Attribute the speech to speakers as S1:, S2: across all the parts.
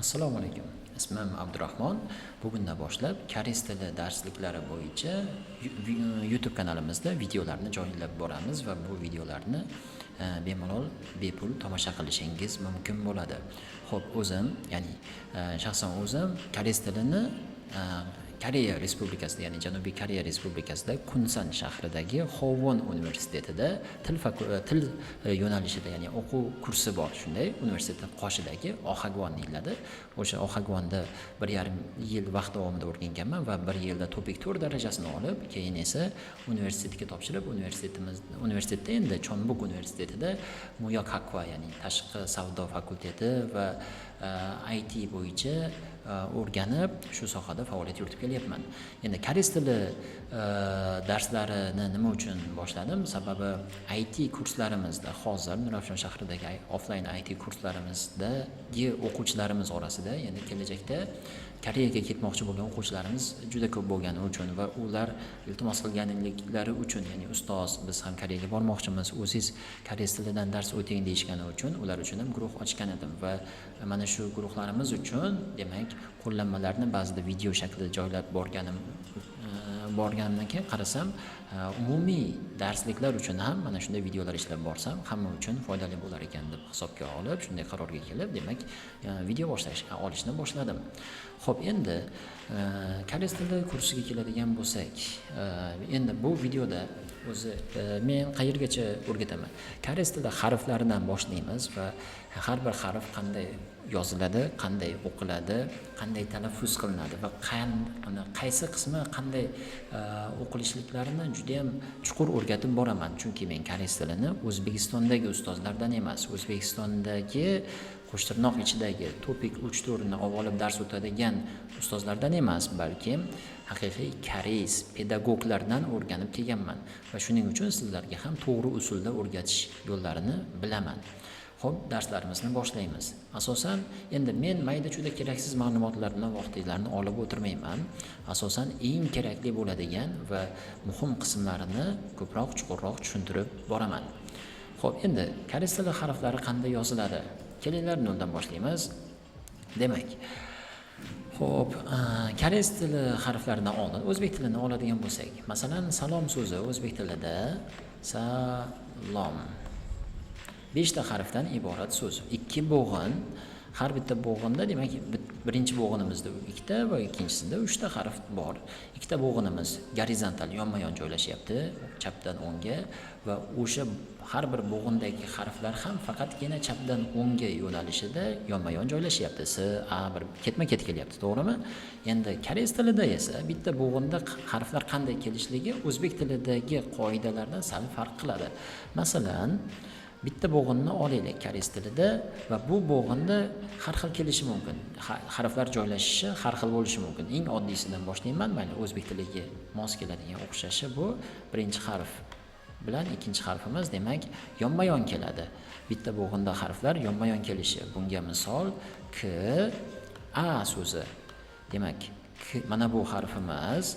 S1: Assalomu alaykum. Ismim Abdurahmon. Bugundan boshlab koreys tili darsliklari bo'yicha YouTube kanalimizda videolarni joylab boramiz va bu videolarni bemalol bepul tomosha qilishingiz mumkin bo'ladi. Xo'p, o'zim, ya'ni shaxsan o'zim koreys tilini Koreya Respublikasida, ya'ni Janubiy Koreya Respublikasida Kunsan shahridagi Xovon universitetida til yo'nalishida, ya'ni o'quv kursi bor, shunday universitetni qoshidagi Ohagvon deyiladi. O'sha Ohagvonda 1,5 yil vaqt davomida o'rganganman va 1 yilda TOPIK 4 darajasini olib, keyin esa universitetga topshirib, universitetda endi Chonbuk universitetida Muyok Hakva, ya'ni tashqi savdo fakulteti va IT bo'yicha o'rganib, shu sohada faoliyat yuritib kelyapman. Endi koreys tili darslarini nima uchun boshladim? Sababi IT kurslarimizda hozir Nurafshon shahridagi offline IT kurslarimizdagi o'quvchilarimiz orasida endi kelajakda Koreyaga ketmoqchi bo'lgan o'quvchilarimiz juda ko'p bo'lgani uchun va ular iltimos qilganliklari uchun, ya'ni ustoz, biz ham Koreyaga bormoqchimiz, o'zingiz koreys tilidan dars o'ting deyishgani uchun ular uchun ham guruh ochgan edim va mana shu guruhlarimiz uchun, demak, qo'llanmalarni ba'zida video shaklida joylab borganimdan keyin qarasam, umumiy darsliklar uchun ham mana shunday videolar ishlab borsam hamma uchun foydali bo'lar ekan deb hisobga olib, shunday qarorga kelib, demak, video boshlash olishni boshladim. Xo'p, endi koreys tili kursiga keladigan bo'lsak, endi bu videoda o'zi men qayergacha o'rgataman? Koreys tili harflaridan boshlaymiz va har bir harf qanday yoziladi, qanday o'qiladi, qanday talaffuz qilinadi va qaysi qismi qanday o'qilishliklarini juda ham chuqur o'rgatib boraman. Chunki men koreys tilini O'zbekistondagi ustozlardan emas, O'zbekistondagi qo'shtirnoq ichidagi TOPIK 3-4 ni olib dars o'tadigan ustozlardan emas, balkim haqiqiy koreys pedagoglardan o'rganib kelganman va shuning uchun sizlarga ham to'g'ri usulda o'rgatish yo'llarini bilaman. Xo'p, darslarimizni boshlaymiz. Asosan endi men mayda-chuyda keraksiz ma'lumotlar bilan vaqtinglarni olib o'tirmayman. Asosan eng kerakli bo'ladigan va muhim qismlarini ko'proq, chuqurroq tushuntirib boraman. Xo'p, endi koreys tili harflari qanday yoziladi? Kelinglar, noldan boshlaymiz. Demak, xo'p, koreys tili harflaridan oldin o'zbek tilini oladigan bo'lsak, masalan, salom so'zi o'zbek tilida salom 5 ta harfdan iborat so'z. 2 bo'g'in, har bitta bo'g'inda, demak, birinchi bo'g'inimizda 2 ta va ikkinchisida 3 ta harf bor. 2 ta bo'g'inimiz gorizontal, yonma-yon joylashyapti, chapdan o'ngga, va o'sha har bir bo'g'indagi harflar ham faqatgina chapdan o'ngga yo'nalishida yonma-yon joylashyapti. S, A bir ketma-ket kelyapti, to'g'rimi? Endi koreys tilida esa bitta bo'g'inda harflar qanday kelishligi o'zbek tilidagi qoidalardan sal farq qiladi. Masalan, bitta bo'g'inni olaylik koreys tilida va bu bo'g'inda har xil kelishi mumkin. Harflar joylashishi har xil bo'lishi mumkin. Eng oddiysidan boshlayman, mayli, o'zbek tiliga mos keladigan o'xshashi bu birinchi harf bilan ikkinchi harfimiz, demak, yonma-yon keladi. Bitta bo'g'inda harflar yonma-yon kelishi. Bunga misol K, A so'zi. Demak, K, mana bu harfimiz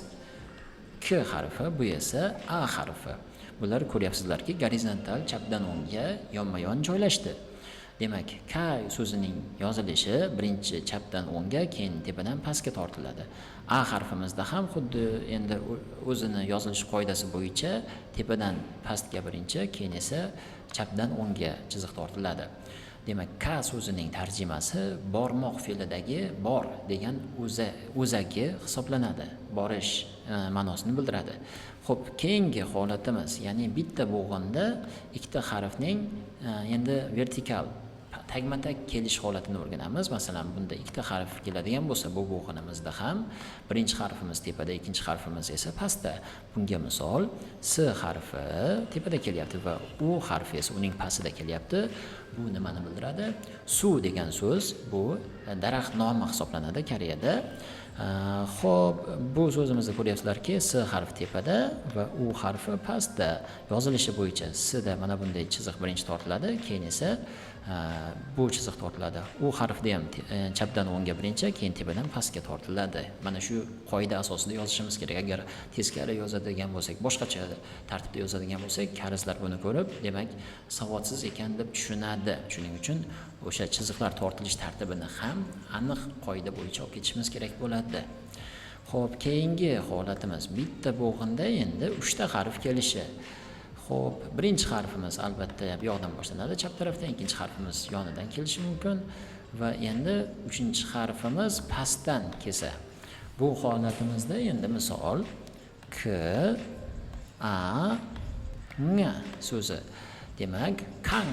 S1: K harfi, bu esa A harfi. Bular ko'ryapsizlarki, gorizontal chapdan o'ngga yonma-yon joylashdi. Demak, K so'zining yozilishi birinchi chapdan o'ngga, keyin tepadan pastga tortiladi. A harfimizda ham xuddi endi o'zini yozilish qoidasi bo'yicha tepadan pastga birinchi, keyin esa chapdan o'ngga chiziq tortiladi. Demak, K so'zining tarjimasi bormoq fe'lidagi bor degan o'zagi hisoblanadi. Borish ma'nosini bildiradi. Xo'p, keyingi holatimiz, ya'ni bitta bo'g'inda ikkita harfning endi vertikal tagma-tag kelish holatini o'rganamiz. Masalan, bunda ikkita harf keladigan bo'lsa, bu bo'g'inimizda ham birinchi harfimiz tepada, ikkinchi harfimiz esa pastda. Bunga misol S harfi tepada kelyapti va U harfi esa uning pastida kelyapti. Bu nimani bildiradi? Suv degan so'z bu daraxt nomi hisoblanadi Koreyada. Xo'p, bu so'zimizda ko'ryapsizlarki, S harfi tepada va U harfi pastda. Yozilishi bo'yicha S da mana bunday chiziq birinchi tortiladi, keyin esa bu chiziq tortiladi. U harfda ham chapdan o'ngga birinchi, keyin tepadan pastga tortiladi. Mana shu qoida asosida yozishimiz kerak. Agar teskari yozadigan bo'lsak, boshqacha tartibda yozadigan bo'lsak, koreyslar buni ko'rib, demak, savodsiz ekan deb tushunadi. Shuning uchun o'sha chiziqlar tortilish tartibini ham aniq qoida bo'yicha olib ketishimiz kerak bo'ladi. Xo'p, keyingi holatimiz bitta bo'g'inda endi 3 ta harf kelishi. Xo'p, birinchi harfimiz albatta bu yoqdan boshlanadi, chap tarafdan, ikkinchi harfimiz yonidan kelishi mumkin va endi uchinchi harfimiz pastdan kelsa. Bu holatimizda endi misol k, a, n so'zi. Demak, kang,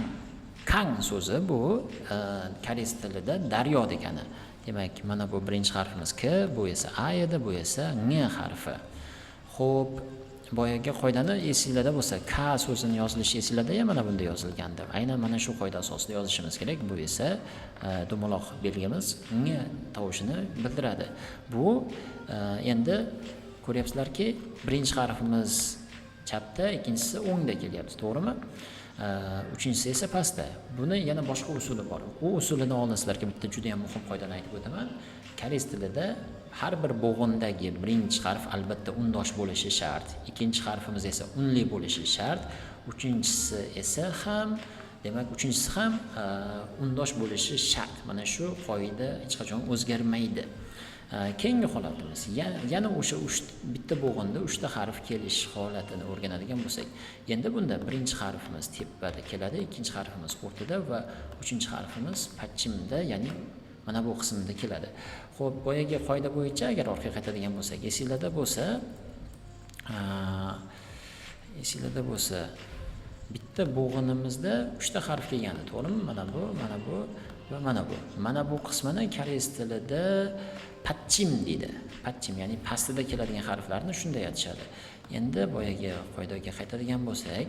S1: kang so'zi bu koreys tilida daryo degani. Demak, mana bu birinchi harfimiz k, bu esa a edi, bu esa n harfi. Xo'p, boyagi qoidani esinglarda bo'lsa, k so'zini yozilishi esinglarda ham mana bunda yozilgandi. Aynan mana shu qoida asosida yozishimiz kerak. Bu esa dumaloq belgimiz n tovushini bildiradi. Bu endi ko'ryapsizlarki, birinchi harfimiz chapda, ikkinchisi o'ngda kelyapti, to'g'rimi? Uchinchisi esa pastda. Buni yana boshqa usuli bor. U usulini oldin sizlarga bitta juda ham muhim qoidani aytib o'taman. Koreys tilida har bir bo'g'indagi birinchi harf albatta undosh bo'lishi shart. Ikkinchi harfimiz esa unli bo'lishi shart. Uchinchisi esa ham, demak, uchinchisi ham undosh bo'lishi shart. Mana shu qoida hech qachon o'zgarmaydi. Keyingi holatimiz yana o'sha bitta bo'g'inda 3 ta harf kelish holatini o'rganadigan bo'lsak, endi bunda birinchi harfimiz tepada keladi, ikkinchi harfimiz o'rtada va uchinchi harfimiz patchimda, ya'ni mana bu qismda keladi. Xo'p, boyagi qoida bo'yicha agar orqaga qaytadigan bo'lsak, esinglarda bo'lsa, bitta bo'g'inimizda 3 ta harf kelgandi, to'g'rimi? Mana bu, mana bu va mana bu. Mana bu qismini koreys tilida patchim deydi. Patchim, ya'ni pastida keladigan harflarni shunday aytishadi. Endi boyagi qoidaga qaytadigan bo'lsak,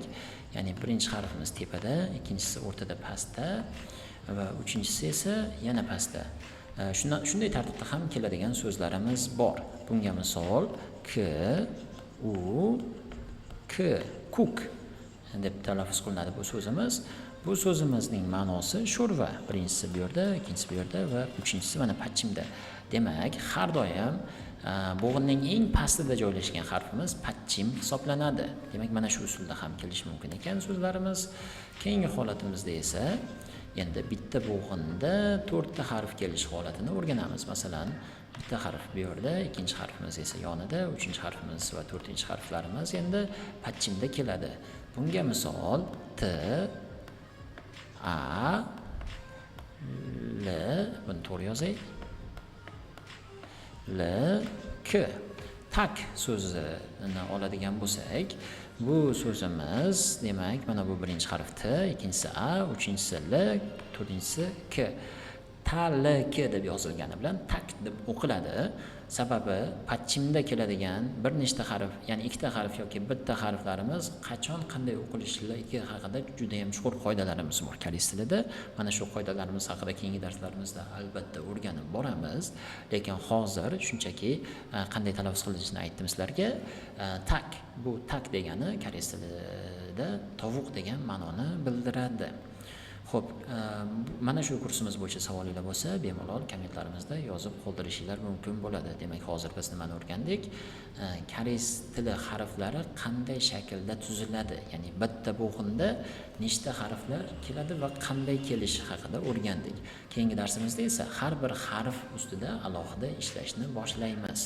S1: ya'ni birinchi harfimiz tepada, ikkinchisi o'rtada pastda va uchinchisi esa yana pastda. Shunday tartibda ham keladigan so'zlarimiz bor. Bunga misol k, u, k, kuk deb talaffuz qilinadi bu so'zimiz. Bu so'zimizning ma'nosi sho'rva. Birinchisi bu yerda, ikkinchisi bu yerda va uchinchisi mana patchimda. Demak, har doim bo'g'inning eng pastida joylashgan harfimiz patchim hisoblanadi. Demak, mana shu usulda ham kelishi mumkin ekan so'zlarimiz. Keyingi holatimizda esa endi bitta bo'g'inda 4 ta harf kelish holatini o'rganamiz. Masalan, bitta harf bu yerda, ikkinchi harfimiz esa yonida, uchinchi harfimiz va to'rtinchi harflarimiz endi patchimda keladi. Bunga misol t, a, l, buni to'g'ri yozay. L, k. Tak so'zini oladigan bo'lsak, bu so'zimiz, demak, mana bu birinchi harf T, ikkinchisi A, uchinchisi L, to'rtinchisi K. Ta, L, K deb yozilgani bilan tak deb o'qiladi. Sababi patchimda keladigan bir nechta harf, ya'ni ikkita harf yoki bitta harflarimiz qachon qanday o'qilishligi haqida juda ham chuqur qoidalarimiz bor koreys tilida. Mana shu qoidalarimiz haqida keyingi darslarimizda albatta o'rganib boramiz. Lekin hozir shunchaki qanday talaffuz qilinishini aytdim sizlarga. Tak, bu tak degani koreys tilida tovuq degan ma'noni bildiradi. Xo'p, mana shu kursimiz bo'yicha savolinglar bo'lsa, bemalol kommentlarimizda yozib qoldirishinglar mumkin bo'ladi. Demak, hozir biz nimani o'rgandik? Koreys tili harflari qanday shaklda tuziladi? Ya'ni bitta bo'g'inda nechta harflar keladi va qanday kelishi haqida o'rgandik. Keyingi darsimizda esa har bir harf ustida alohida ishlashni boshlaymiz.